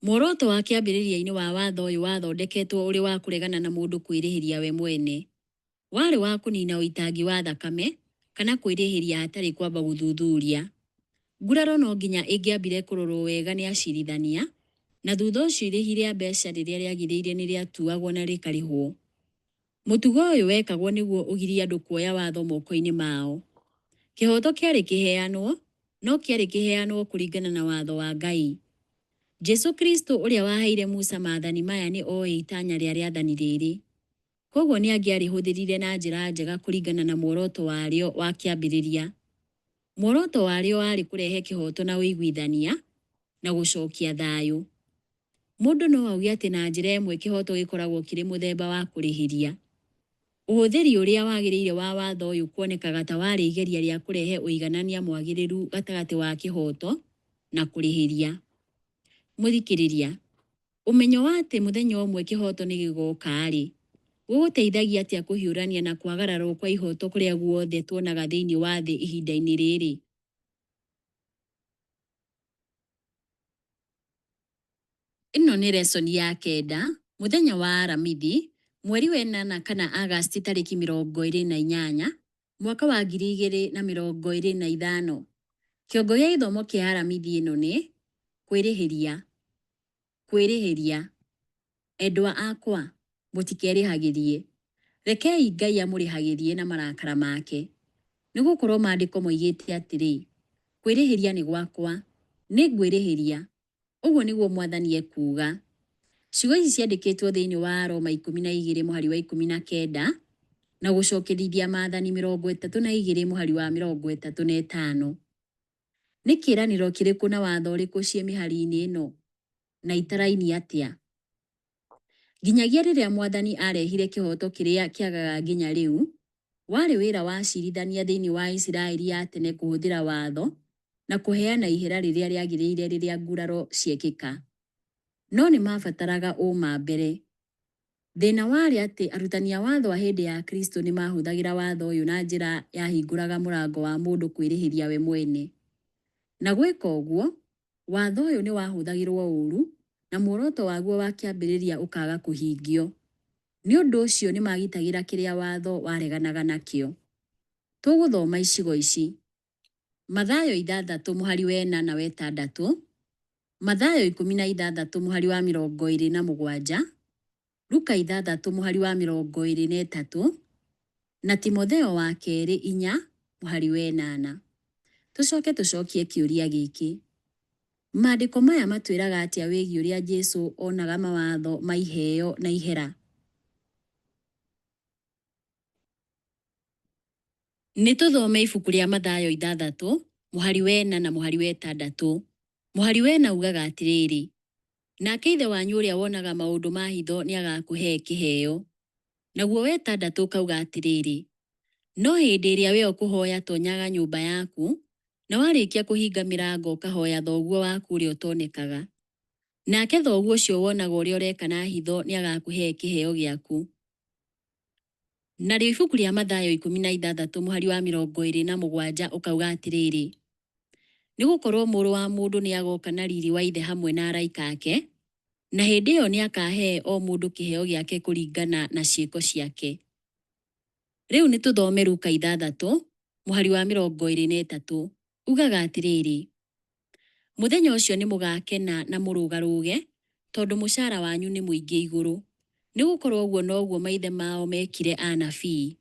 Muoroto wa kĩambĩrĩria-inĩ wa watho ũyũ wathondeketwo ũrĩ wa kũregana na mũndũ kwĩrĩhĩria we mwene. Warĩ wa kũniina ũitangi wa thakame kana kwĩrĩhĩria hatarĩ kwamba gũthuthuria. Nguraro no nginya ĩngĩambire kũrorũo wega nĩ acirithania, na thutha ũcio irĩhi rĩa mbeca rĩrĩa rĩagĩrĩire nĩ rĩatuagwo na rĩkarĩhwo. Mũtugo ũyũ wekagwo nĩguo ũgirie andũ kuoya watho moko-inĩ mao. Kĩhooto kĩarĩ kĩheanwo, no kĩarĩ kĩheanwo kũringana na watho wa Ngai. Jesu Kristo ũrĩa waheire Musa maathani maya nĩ oĩ itanya rĩa rĩathani rĩrĩ. Kwoguo nĩ angĩarĩhũthĩrire na njĩra njega kũringana na muoroto warĩo wa kĩambĩrĩria. Muoroto warĩo warĩ kũrehe kĩhooto na ũiguithania, na gũcokia thayũ. Mũndũ no auge atĩ na njĩra ĩmwe kĩhooto gĩkoragwo kĩrĩ mũthemba wa kũrĩhĩria. Ũhũthĩri ũrĩa wagĩrĩire wa watho ũyũ kuonekaga ta warĩ igeria rĩa kũrehe ũiganania mwagĩrĩru gatagatĩ wa kĩhooto na kũrĩhĩria. Mũthikĩrĩria, ũmenyo wa atĩ mũthenya ũmwe kĩhooto nĩ gĩgooka-rĩ, gũgũteithagia atĩa kũhiũrania na kwagararwo kwa ihooto kũrĩa guothe tuonaga thĩinĩ wa thĩ ihinda-inĩ rĩrĩ? Ĩno nĩ lesson ya kenda, mũthenya wa Aramithi, mweri wa ĩnana kana Agasti tarĩki 28, mwaka wa 2025. Kĩongo gĩa gĩthomo kĩa Aramithi ĩno nĩ, Kwĩrĩhĩria. Kwĩrĩhĩria. Endwa akwa, mũtikerĩhagĩrie. Rekei Ngai amũrĩhagĩrie na marakara make. Nĩ gũkorũo Maandĩko moigĩte atĩrĩ, Kwĩrĩhĩria nĩ gwakwa, nĩngwĩrĩhĩria, ũguo nĩguo Mwathani ekuuga. Ciugo ici ciandĩkĩtwo thĩinĩ wa Aroma 12 mũhari wa 19 na Gũcokerithia Maathani 32 mũhari wa 35. Nĩ kĩĩranĩro kĩrĩkũ na watho ũrĩkũ ciĩ mĩhari-inĩ ĩno, na itaraini atĩa? Nginyagia rĩrĩa Mwathani aarehire kĩhooto kĩrĩa kĩagaga nginya rĩu, warĩ wĩra wa acirithania thĩinĩ wa Isiraeli ya tene kũhũthĩra watho na kũheana ihera rĩrĩa rĩagĩrĩire rĩrĩa nguraro ciekĩka. No nĩ maabataraga ũũma mbere. Thĩna warĩ atĩ arutani a watho a hĩndĩ ya Kristo nĩ maahũthagĩra watho ũyũ na njĩra yahingũraga mũrango wa mũndũ kwĩrĩhĩria we mwene. Na gwĩka ũguo, watho ũyũ nĩ wahũthagĩrũo ũũru na muoroto waguo wa kĩambĩrĩria ũkaaga kũhingio. Nĩ ũndũ ũcio nĩ maagitagĩra kĩrĩa watho wareganaga nakĩo. Tũgũthoma icigo ici. Mathayo ithathatũ mũhari wa ĩna na wa ĩtandatũ, Mathayo 16 mũhari wa 27, Luka ithathatũ mũhari wa 23, na Timotheo wa kerĩ inya mũhari wa ĩnana. Tũcoke tũcokie kĩũria gĩkĩ, Maandĩko maya matwĩraga atĩa wĩgiĩ ũrĩa Jesu onaga mawatho ma iheo na ihera? Nĩ tũthome ibuku rĩa Mathayo ithathatũ mũhari wa ĩna na mũhari wa ĩtandatũ. Mũhari wa ĩna ugaga atĩrĩrĩ, Nake Ithe wanyu ũrĩa wonaga maũndũ ma hitho nĩagakũhe kĩheo. Naguo wa ĩtandatũ ũkauga atĩrĩrĩ, no hĩndĩ ĩrĩa we ũkũhoya tonyaga nyũmba yaku, na warĩkia kũhinga mĩrango ũkahoya thoguo waku ũrĩa ũtonekaga. Nake thoguo ũcio wonaga ũrĩa ũreka na hitho nĩagakũhe kĩheo gĩaku. Narĩo ibuku rĩa Mathayo 16 mũhari wa 27 ũkauga atĩrĩrĩ, nĩ gũkorũo Mũrũ wa Mũndũ nĩagoka na riri wa Ithe hamwe na araika ake, na hĩndĩ ĩyo nĩakahe o mũndũ kĩheo gĩake kũringana na ciĩko ciake. Rĩu nĩ tũthome Luka 6 mũhari wa 23. Ugaga atĩrĩrĩ, mũthenya ũcio nĩ mũgaakena na mũrũgarũge, tondũ mũcara wanyu nĩ mũingĩ igũrũ, nĩ gũkorũo ũguo noguo maithe mao meekire anabii.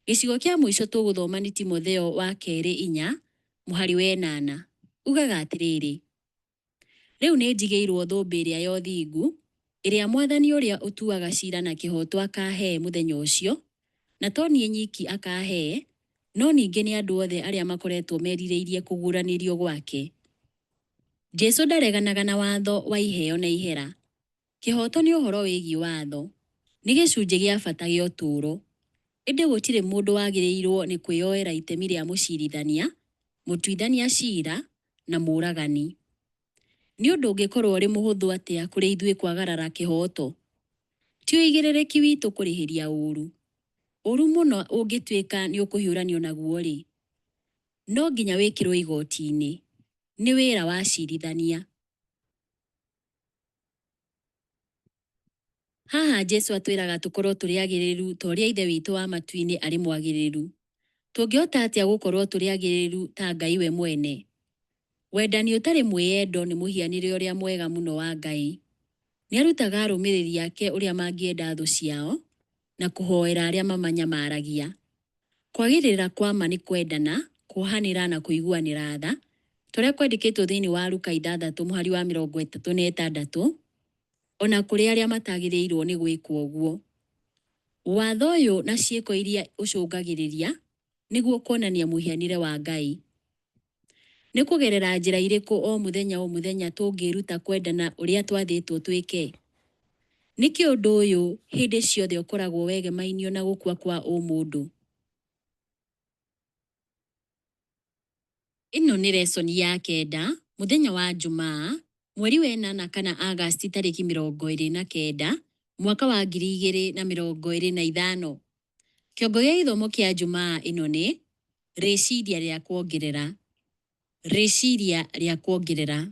Gĩcigo kĩa mũico tũgũthoma nĩ Timotheo wa kerĩ 4 mũhari wa 8. Ugaga atĩrĩrĩ, rĩu nĩ njigĩirũo thũmbĩ ĩrĩa ya ũthingu, ĩrĩa Mwathani ũrĩa ũtuaga ciira na kĩhooto akaahee mũthenya ũcio, na to niĩ nyiki akaahee, no ningĩ nĩ andũ othe arĩa makoretwo merirĩirie kũguũranĩrio gwake. Jesu ndareganaga na watho wa iheo na ihera. Kĩhooto nĩ ũhoro wĩgiĩ watho. Nĩ gĩcunjĩ gĩa bata gĩa ũtũũro. Ĩndĩ gũtirĩ mũndũ wagĩrĩirũo nĩ kwĩyoera itemi rĩa mũcirithania, mũtuithania ciira, na mũũragani. Nĩ ũndũ ũngĩkorũo ũrĩ mũhũthũ atĩa kũrĩ ithuĩ kwagarara kĩhooto? Ti ũigĩrĩrĩki witũ kũrĩhĩria ũũru. Ũũru mũna ũngĩtuĩka nĩ ũkũhiũranio naguo-rĩ, no nginya wĩkĩrũo igooti-inĩ. Nĩ wĩra wa acirithania. Haha Jesu atwĩraga tũkorũo tũrĩ agĩrĩru ta ũrĩa Ithe witũ wa matu-inĩ arĩ mwagĩrĩru. Tũngĩhota atĩa gũkorũo tũrĩ agĩrĩru ta Ngai we mwene? Wendani ũtarĩ mwĩyendo nĩ mũhianĩre ũrĩa mwega mũno wa Ngai. Nĩ arutaga arũmĩrĩri ake ũrĩa mangĩenda thũ ciao na kũhoera arĩa mamanyamaragia. Kwagĩrĩra kwa ma nĩ kwendana, kuohanĩra na kũiguanĩra tha, ta ũrĩa kwandĩkĩtwo thĩinĩ wa Luka 6 mũhari wa 36, o na kũrĩ arĩa matagĩrĩirũo nĩ gwĩkwo ũguo. Watho ũyũ na ciĩko iria ũcũngagĩrĩria nĩguo kuonania mũhianĩre wa Ngai. Nĩ kũgerera njĩra irĩkũ o mũthenya o mũthenya tũngĩĩruta kwendana ũrĩa twathĩtwo twĩke? Nĩkĩ ũndũ ũyũ hĩndĩ ciothe ũkoragwo wegemainie na gũkua kwa ũmũndũ? Ĩno nĩ resoni ya kenda, mũthenya wa Njumaa, mweri wa ĩnana kana Agasti tarĩki 29, mwaka wa 2025. Kĩongo gĩa gĩthomo kĩa Njumaa ĩno nĩ rĩciria rĩa kuongerera. Rĩciria rĩa kuongerera.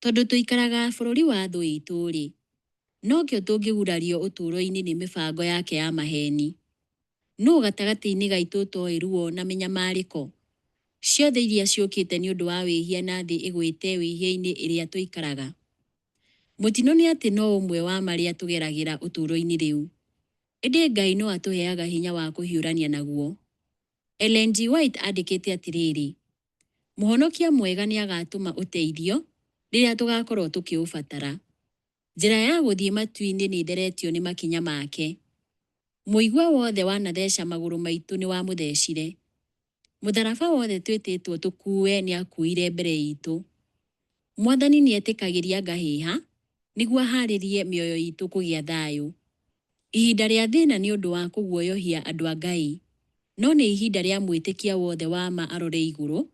Tondũ tũikaraga bũrũri wa thũ itũ-rĩ, nokĩo tũngĩgurario ũtũũro-inĩ nĩ mĩbango yake ya maheeni. Nũũ gatagatĩ-inĩ gaitũ ũtoĩ ruo na mĩnyamarĩko? Ciothe iria ciũkĩte nĩ ũndũ wa wĩhia na thĩ ĩgwĩte wĩhia-inĩ ĩrĩa tũikaraga. Mũtino nĩ atĩ no ũmwe wa marĩa tũgeragĩra ũtũũro-inĩ rĩu. Ĩndĩ Ngai no atũheaga hinya wa kũhiũrania naguo. Ellen G. White andĩkĩte atĩrĩrĩ, Mũhonokia mwega nĩ agatũma ũteithio rĩrĩa tũgakorũo tũkĩũbatara. Njĩra ya gũthiĩ matu-inĩ nĩ ĩtheretio nĩ makinya make. Mũigua wothe wanatheca magũrũ maitũ nĩ wamũthecire. Mũtharaba wothe twĩtĩtwo tũkuue nĩ akuuire mbere itũ. Mwathani nĩ etĩkagĩria ngahĩha nĩguo aharĩrie mĩoyo itũ kũgĩa thayũ. Ihinda rĩa thĩna nĩ ũndũ wa kũguoyohia andũ a Ngai, no nĩ ihinda rĩa mwĩtĩkia wothe wa ma arore igũrũ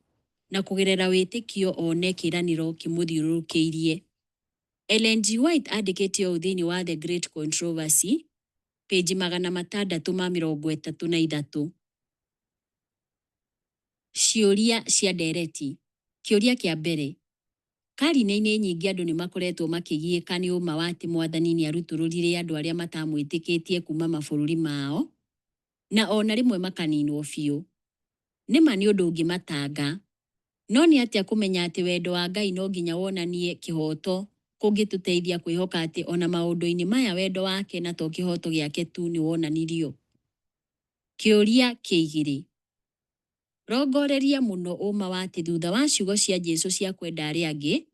na kũgerera wĩtĩkio one kĩĩranĩro kĩmũthiũrũrũkĩirie. Ellen G. White andĩkĩte ũũ thĩinĩ wa The Great Controversy, pĩnji 633. Ciũria cia ndeereti. Kĩũria kĩa mbere. Karine-inĩ nyingĩ andũ nĩ makoretwo makĩgiĩka nĩ ũma wa atĩ Mwathani nĩ arutũrũrire andũ arĩa matamwĩtĩkĩtie kuuma mabũrũri mao, na o na rĩmwe makaninwo biũ. Nĩ ma nĩ ũndũ ũngĩmatanga. No nĩ atĩa kũmenya atĩ wendo wa Ngai no nginya wonanie kĩhooto kũngĩtũteithia kwĩhoka atĩ o na maũndũ-inĩ maya wendo wake na to kĩhooto gĩake tu nĩ wonanirio? Kĩũria kĩa igĩrĩ. Rongoreria mũno ũma wa atĩ thutha wa ciugo cia Jesu cia kwenda arĩa angĩ,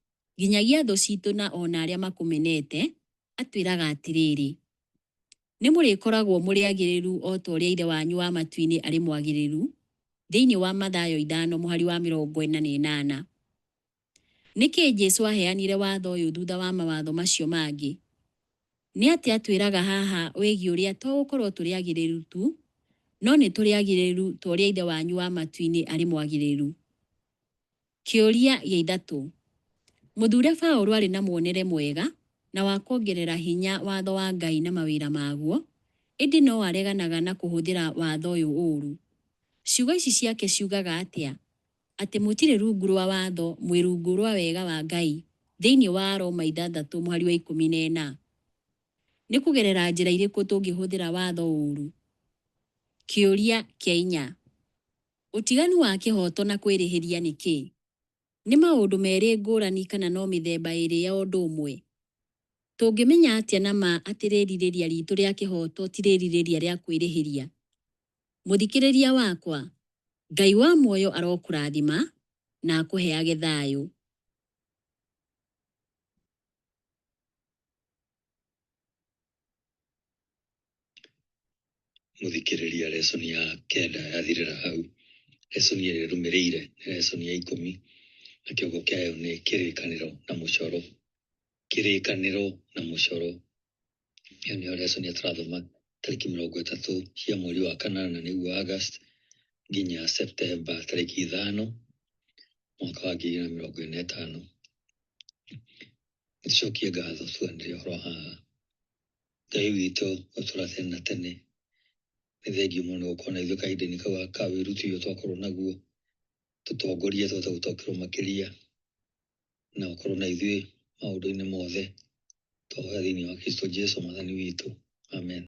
nginyagia thũ citũ na o na arĩa makũmenete, atwĩraga atĩrĩrĩ, Nĩ mũrĩkoragwo mũrĩ agĩrĩru o ta ũrĩa Ithe wanyu wa matu-inĩ arĩ mwagĩrĩru, thĩinĩ wa Mathayo 5 mũhari wa 48. Nĩkĩ Jesu aheanire watho ũyũ thutha wa mawatho macio mangĩ? Nĩ atĩa atwĩraga haha wĩgiĩ ũrĩa to gũkorũo tũrĩ agĩrĩru tu, no nĩ tũrĩ agĩrĩru ta ũrĩa Ithe wanyu wa matu-inĩ arĩ mwagĩrĩru? Kĩũria gĩa ithatũ. Mũthure Paũlũ arĩ na muonere mwega na wa kuongerera hinya watho wa Ngai na mawĩra maguo, ĩndĩ no areganaga na kũhũthĩra watho ũyũ ũũru. Ciugo ici ciake ciugaga atĩa, atĩ mũtirĩ rungu rwa watho, mwĩ rungu rwa wega wa Ngai, thĩinĩ wa Aroma ithathatũ mũhari wa 14? Nĩ kũgerera njĩra irĩkũ tũngĩhũthĩra watho ũũru? Kĩũria kĩa inya. Ũtiganu wa kĩhooto na kwĩrĩhĩria nĩ kĩĩ? Nĩ maũndũ merĩ ngũrani kana no mĩthemba ĩĩrĩ ya ũndũ ũmwe? Tũngĩmenya atĩa na ma atĩ rĩrirĩria ritũ rĩa kĩhooto ti rĩrirĩria rĩa kwĩrĩhĩria? Mũthikĩrĩria wakwa, Ngai wa muoyo arokũrathima na akũheage thayũ. Mũthikĩrĩria, lesson ya kenda yathirĩra hau. Lesson ĩrĩa ĩrũmĩrĩire nĩ lesson ya 10 na kĩongo kĩayo nĩ kĩrĩkanĩro na mũcoro. Kĩrĩkanĩro na mũcoro. Ĩyo nĩyo lesson ĩrĩa tũrathoma tarĩki 30 cia mweri wa kanana nĩguo August nginya September tarĩki 5 mwaka wa 2025. Nĩtũcokie ngatho tuanĩre ũhoro haha. Ngai witũ ũtũra tene na tene, nĩ thengiũ mũno gũkorwo na ithuĩ kahinda-inĩ kau ka wĩruti ũyũ twakorwo naguo, tũtongorie tũhote gũtaũkĩrwo makĩria na ũkorwo na ithuĩ maũndũ-inĩ mothe. Twahoya thĩinĩ wa Kristo Jesu mwathani witũ. Amen.